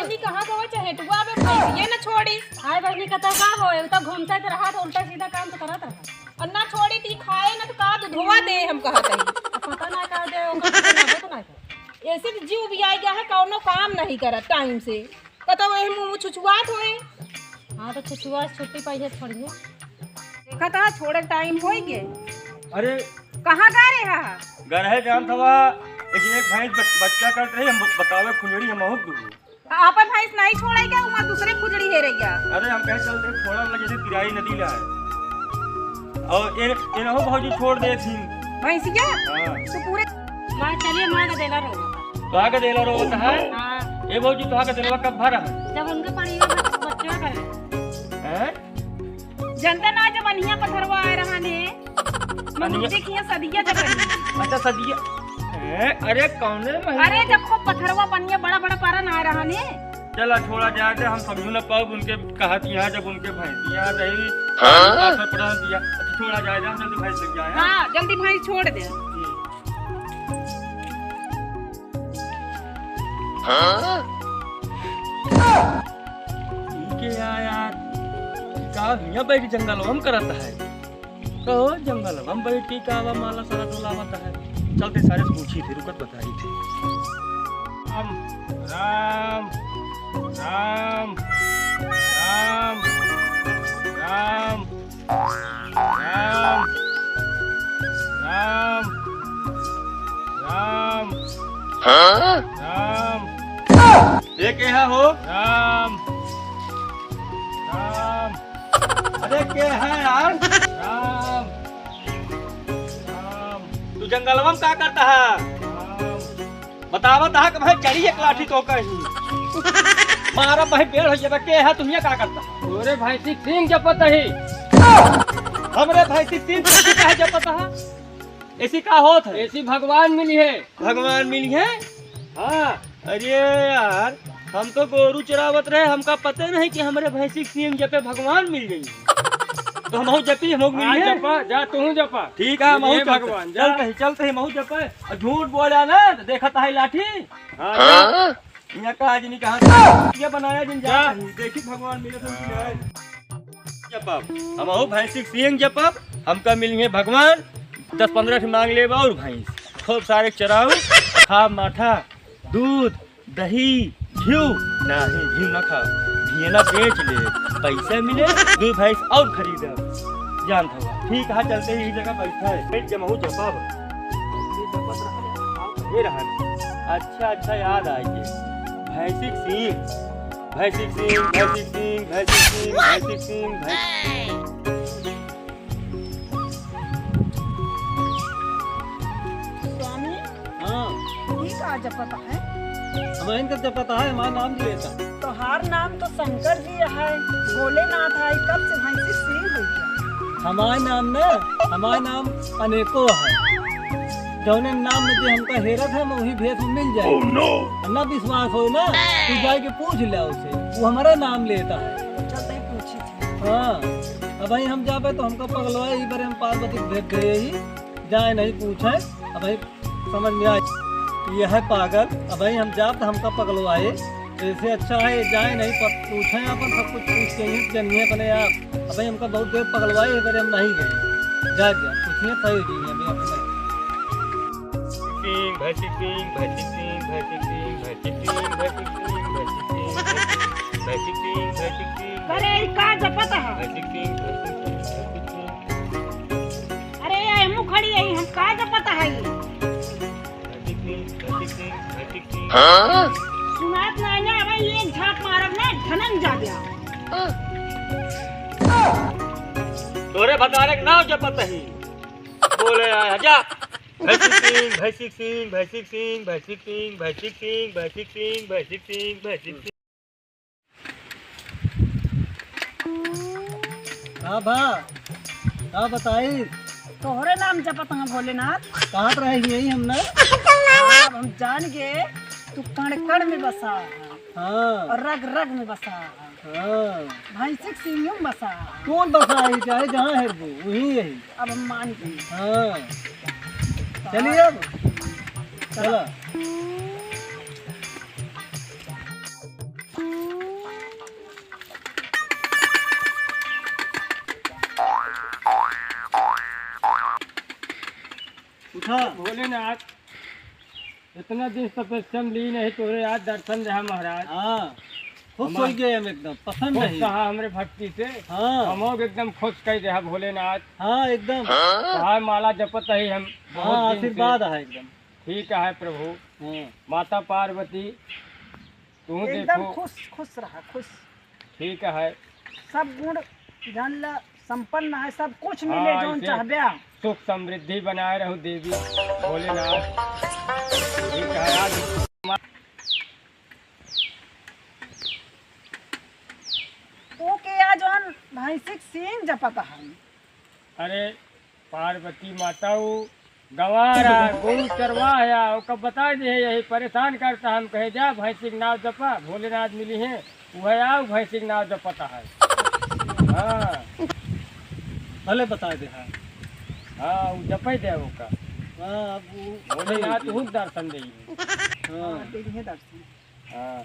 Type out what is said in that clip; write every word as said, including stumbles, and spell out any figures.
ई कहाँ गवा चहेटुआ बे, भैंसिये न छोड़ी। आय बहिनी, कतौ का होए, उ तो घूमते तो रहा, तो उल्टा सीधा काम तो करत रहा। और ना छोड़ी ती खाए ना तो का दुधवा दे, हम कहत हई। अब पता ना का दे, ओकर तो लागत ना है। ऐसे तो जीव भी आ गया है, कौनो काम नहीं करत टाइम से। कतौ वही मुँह छुछुआत होए। हाँ, तो छुछुआ से छुट्टी पाई है थोड़ी है। देखा था, छोड़े टाइम होई के। अरे। कहाँ गा रहे हा? गा रहे जान थवा, लेकिन एक भैंस बच-, बच्चा करत रही, हम बतावे खुजड़ी हम बहुत दूर। आपन भैंस नहीं छोड़े क्या? वहाँ दूसरे खुजड़ी है रही क्या? अरे हम कहे चल दे, थोड़ा लगे थे तिराई नदी ला है। और ये, ये रहो भौजी छोड़ दे थी। भैंसिया? हाँ। तो पूरे माँ चलिए, माँ का देला रोवत है। तो आगे देला रोवत है? हाँ। ए भौजी, तो आगे देलवा कब भरा है? जब उनके पड़ी हुई बच-, बच्चा करे। हैं? जनता ना जब अनिया पथरवा आए रहा ने, मनुष्य देखिए सदिया जब रही। अच्छा, सदिया। हैं? अरे, कौने महीने? अरे, जब खूब पथरवा पनिया बड़ा बड़ा पारा ना आए रहा ने। चला, छोड़ा जाए दे, हम समझू ना पाउब उनके कहत यहाँ, जब उनके भैंस यहाँ रही, हाँ? पाथर पड़ा दिया। अच्छा, छोड़ा जाए दे, हम जल्दी भैंस लेके आए, हाँ? हाँ, जल्दी भैंस छोड़ दे। हाँ? ई के या यार, ई का हियाँ बैठ जंगलवा में करत है? कहो जंगलवा में बैठ के का बा माला सारा डोलावत है? चलते सारे से पूछी थे, रुकत बताई थे। राम, राम, राम, राम, राम। राम, राम, राम, हाँ? राम। ये के है हो? राम, राम। अरे के है यार? राम, राम। तू जंगलवा में का करता है? राम। बतावत हा कि भाई चढ़ी एक लाठी तो कहीं। मारा भाई पेड़ हो जाबे, के है तुहिया का करता? तोरे भैंसी सींग जपत ही। हमरे भैंसी सींग जपत है, जपत है। ऐसी का होत है? ऐसी भगवान मिली है। भगवान मिली है? हाँ। अरे यार, हम तो गोरू चरावत रहे, हमका पता नहीं कि हमरे भैंसी सींग जपे भगवान मिल गई। तो हमहू जपी, हमहू मिली हाँ, है। जपा, जा तू जपा। ठीक है, हमहू मिली है चलते। भगवान, जा। चलते ही, चलते ही, हमहू जपे। और झूठ बोला ना, तो देखत है लाठी। हाँ, जा। यहाँ का आज नहीं कहाँ से ये बनाया जिन जा। जा। देखी भगवान मिले तो मिले। जपब, हमहू भैंसी के सींग जपब, हमका मिलिहे भगवान, दस पन्द्रह ठे मांग लेब और भैंस, खूब सारे चराऊ, खाब माठा, दूध, दही, घिउ, नाही, घिउ ना खाब, घिए ना बेच ले, पैसा मिले, दो भैंस और खरीदब। जानत हवा, ठीक है, चलते ही जगह बैठा है, बैठ के हमहू जपब। ये रहा। अच्छा, अच्छा, याद आ गया। भैंसी के सींग, भैंसी के सींग, भैंसी के सींग, भैंसी के सींग, भैंसी के सींग, भैंसी। स्वामी, हाँ। ई का जपत है? हमार इनका जपत है, हमार नाम जी लेता। तोहार नाम तो शंकर जी है, भोलेनाथ है, कब से भैंसी सींग हो गया? हमार नाम न, हमार नाम अनेको है। जौने नाम में जे हमका हेरत है, हम वही भेष में मिल जाए। Oh, no! ना विश्वास हो ना, तू जाए के पूछ ले उसे, वो हमारा नाम लेता है। चल, तई पूछी थी। हाँ, अब भाई हम जाबे तो हमका पगलवा, ई बारे हम पार्वती के भेज दे ही, जाए नहीं पूछे। अब भाई समझ में आए, ये है पागल। अब भाई हम जाब तो हमका पगलवाए, ऐसे अच्छा है जाए नहीं प-, पूछे अपन सब कुछ पूछ के ही जनिए अपने आप। अब भाई हमका बहुत देर पगलवाए, ये बारे हम नहीं गए। जा, जा, पूछिए सही जी, अभी अपने। सिंह, भैंसी सिंह, भैंसी सिंह, भैंसी सिंह, भैंसी सिंह, भैंसी सिंह, भैंसी सिंह, भैंसी सिंह, भैंसी सिंह। अरे, ई का जपत है? भैंसी सिंह, भैंसी सिंह, भैंसी सिंह। अरे, ये हमू खड़ी है, हम का जपत है ये? भैंसी सिंह, भैंसी सिंह, भैंसी सिंह। हाँ? सुनात नहीं ना, अबे ये झाप मारब ना, धनन जा गया। तोरे भतारे के नाम जपत ही। बोले आया, जा। भैंसी सिंह, भैंसी सिंह, भैंसी सिंह, भैंसी सिंह, भैंसी सिंह, भैंसी सिंह, भैंसी सिंह। का बा? का बताई? तोहरे नाम जपत हूँ भोलेनाथ। कहाँ रहे यही हमने? अब हम जान गए, तू कण कण में बसा है। हाँ। और रग रग में बसा है। हाँ। भैंसी के सींग में बसा है। कौन बसा है? चाहे जहाँ है वो, वही है। अब हम मान गए। हाँ। चलिए अब। चला। आज इतना दिन से तपस्या में लीन है, तोरे आज दर्शन रहा महाराज। हाँ, खुश हम हो गए हम एकदम, पसंद खुश है। रहा हमरे भक्ति से। हाँ। हम लोग एकदम खुश कर दे भोलेनाथ। हाँ, एकदम। तोहार माला जपत ही हम बहुत हाँ, दिन से। आशीर्वाद है एकदम। ठीक है प्रभु। हाँ। माता पार्वती, तू एकदम देखो। खुश, खुश रहा, खुश। ठीक है। सब गुण जान ला, संपन्न है, सब कुछ मिले हाँ, जौन ऐसे चाहबे। सुख समृद्धि बनाए रहो देवी भोलेनाथ। ठीक है, आज तू के आज जौन भैंसिक सींग जपत है। अरे पार्वती माता, वो गंवार है, गौ चरवाह है, ओका बता दे, यही परेशान करता। हम कहे, "जा भैंसी के नाव जपा, भोलेनाथ मिली हैं।" वह आओ, भैंसी के नाव जपता है। हाँ। भले बता दे, हाँ। हाँ, वो जपे दे ओका। हाँ, अब वो भोलेनाथ हूँ दर्शन दे। हाँ। हाँ, दे दिए दर्शन। हाँ।